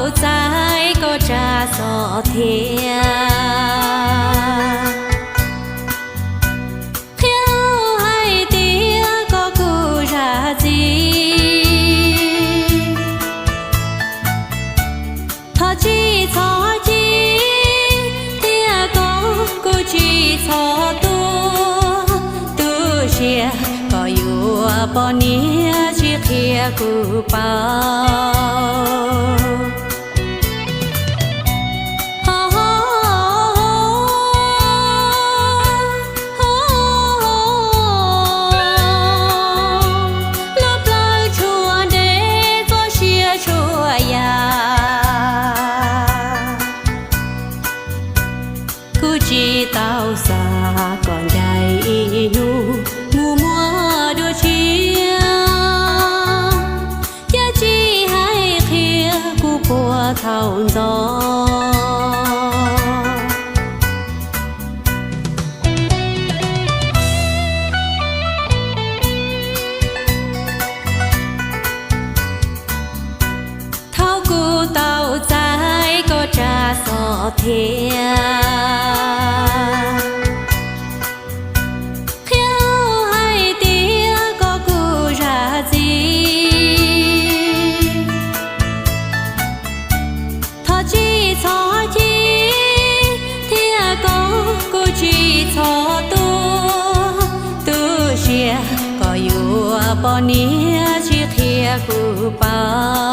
tau txais koj tsa xov thiab. Qhia hais tias koj kuj zam txim. Thov txim txhob cia, thiab koj kuj tsis txhob tuag. Tu siab koj yuav poj niam tsis qhia kuv paub. Lub plawv tshua ntev txoj sia tshua yam. Kuv tsis tau xav kom ncaim ib hnub mus muaj dua tshiab, thiab tsis hais qhia kuv puas thaum ntxov. Thaum kuv tau txais koj tsa xov thiab, qhia hais tias koj kuj zam txim. Thov txim txhob cia, thiab koj kuj tsis txhob tuag. Tu siab koj yuav poj niam tsis qhia kuv paub.